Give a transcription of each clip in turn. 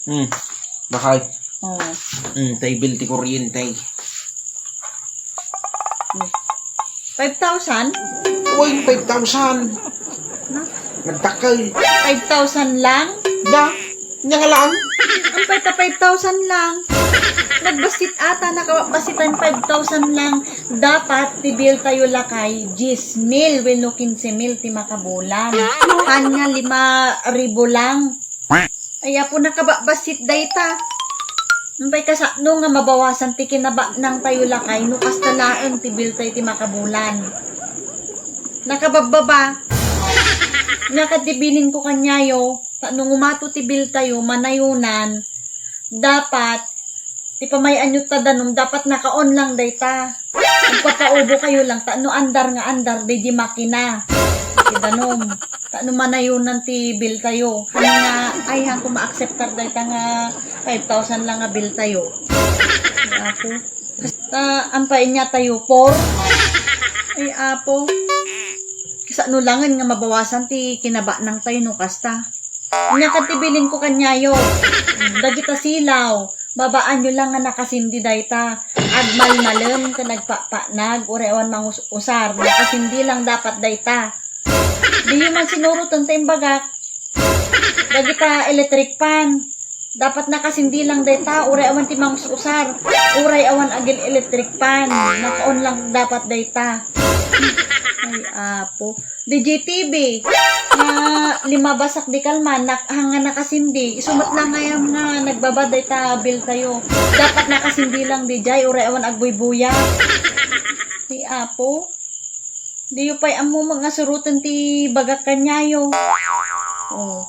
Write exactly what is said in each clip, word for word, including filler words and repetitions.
Hmm. Bakay. Oh. Hmm, tay bill ti kuryente. Five thousand? Uy, five thousand. Na? Nagdakkel. Five thousand lang? Da, nya nga lang. Ampay ta five thousand lang. Nagbassit ata, nakabasitan five thousand lang. Dapat ti bill tayo lakay, diyes mil wenno kinse mil ti makabulan. Ania lima ribu lang. Ay, apo, nakababassit dayta. Ampay kasano nga mabawasan ti kinabanang tayo lakay no kasta laeng ti bill tayo ti makabulan. Nakababbaba. Nia ket ti bilin ko kaniayo, ta no ngumato ti bill tayo, manayonan, dapat ti pamay-anyo ta danum, dapat naka-on lang dayta. Magpapaubo kayo lang, ta no andar nga andar, di di makina. Ti danum. Ta no manayonan ti bill tayo. Ania nga, ay, han ko ma-acceptar dayta nga five thousand lang nga bill tayo. Ay, apo. Kasta, ampay nia tayo, four? Ay, apo. Kasano langen nga mabawasan ti kinabanang tayo no kasta. Ania ket ti bilin ko kaniayo. Dagita silaw, babaanyo lang nga nakasindi dayta. Agmalmalem ken agpakpaknag, uray awan mangus-usar, nakasindi lang dapat dayta. Diyo man sinuroten ta imbagak. Dagita electric fan. Dapat nakasindi lang dayta, uray awan ti mangus-usar. Uray awan agil electric fan. Naka-on lang dapat dayta. Ay, apo. D J T V, nga limabas ket di kalman, nak-, hanga nakasindi. Isu met lang gayam nga nagbaba dayta bill tayo. Dapat nakasindi lang, D J, uray awan agbuybuya. Ay, apo. Diyo pay ammo nga suroten ti bagak kaniayo. Oh.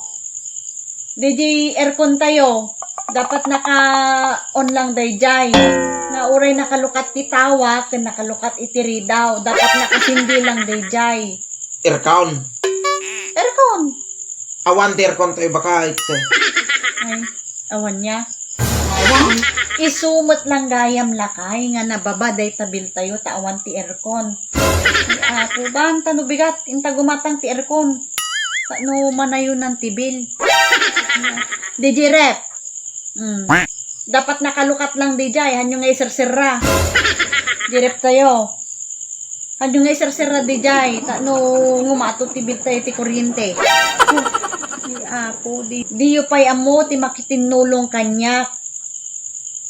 Daydiay aircon tayo, dapat naka-on lang daydiay. Nga uray nakalukat ti tawa, ken nakalukat iti ridaw, dapat nakasindi lang daydiay. Aircon. Aircon. Awan ti aircon tayo, bakay. Ay, awan nia. Awan. Isu met lang gayam lakay nga nababa dayta bill tayo ta awan ti aircon. Ay, apo, baan ta no bigat, inta gumatang ti aircon. Ta no manayonan ti bill. Daydiay ref. Mm. Dapat nakalukat lang daydiay, hanyo nga iserserra. Daydiay ref tayo. Hanyo nga iserserra daydiay, ta no ngumato ti bill tayo ti kuryente. Ay, apo, di, diyo pay ammo ti makitinnulong kaniak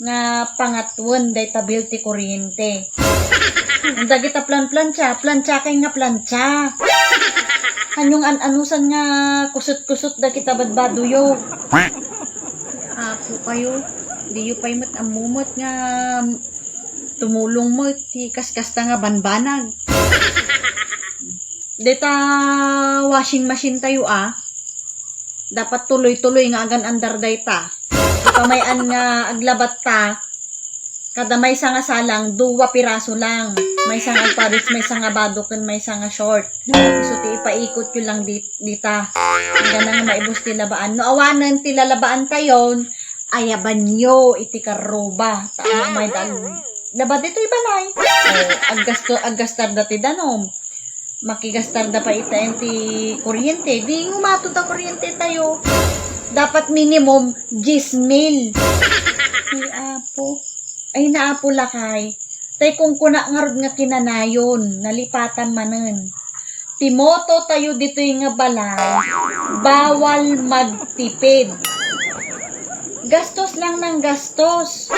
nga pangatuen dayta bill ti kuryente. Dagita plan-, plancha, plancha kay nga plancha. Hanyo nga an-anusan nga kusot-kusot dagita badbadoyo. Apo kayo, diyo pay met ammo met nga tumulong met ti kaskasta nga banbanag. Dayta washing machine tayo, ah. Dapat tuloy-tuloy nga agan-andar dayta. Pamay-an nga aglabatta, kada maysa nga salang, dua piraso lang. Maysa nga agpares, maysa nga bado, ken maysa nga short. Isu ti ipaikotyo lang di-, dita. Hanggang nga maibus ti labaan. No awanen ti lalabaan tayon, ayabanyo iti karruba. Ta-, ano may dal-, laba ditoy balay. O, aggasto-, aggastar da ti danom. Makigastar da pa ita ti kuryente. Di ngumato ta kuryente tayo. Dapat minimum diyes mil. Ay, apo. Ay, naapo lakay. Tay kunkuna ngarud nga kinanayon, nalipatan manen. Ti moto tayo ditoy nga balay, bawal magtipid. Gastos lang ng gastos.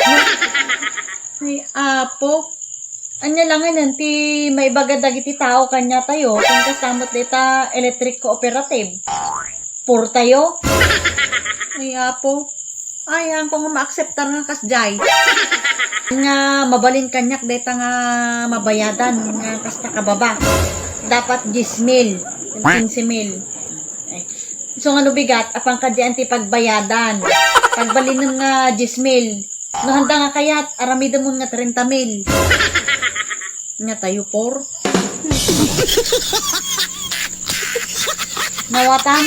Ay, apo. Anya langen ti maibaga dagiti tao kaniatayo, ken kasta met dita electric cooperative. Poor tayo. Ay, apo. Ay, haanko nga ma-acceptar nga kasdiay. Nga mabalin kaniak dayta nga mabayadan nga kasta kababa. Dapat diyes mil, kinse mil. Ay. So, nga no bigat, apan kadian ti pagbayadan. Pagbalinem nga diyes mil. No handa nga kayat, aramidemon nga trenta mil. Nga tayo, por. Nawatan?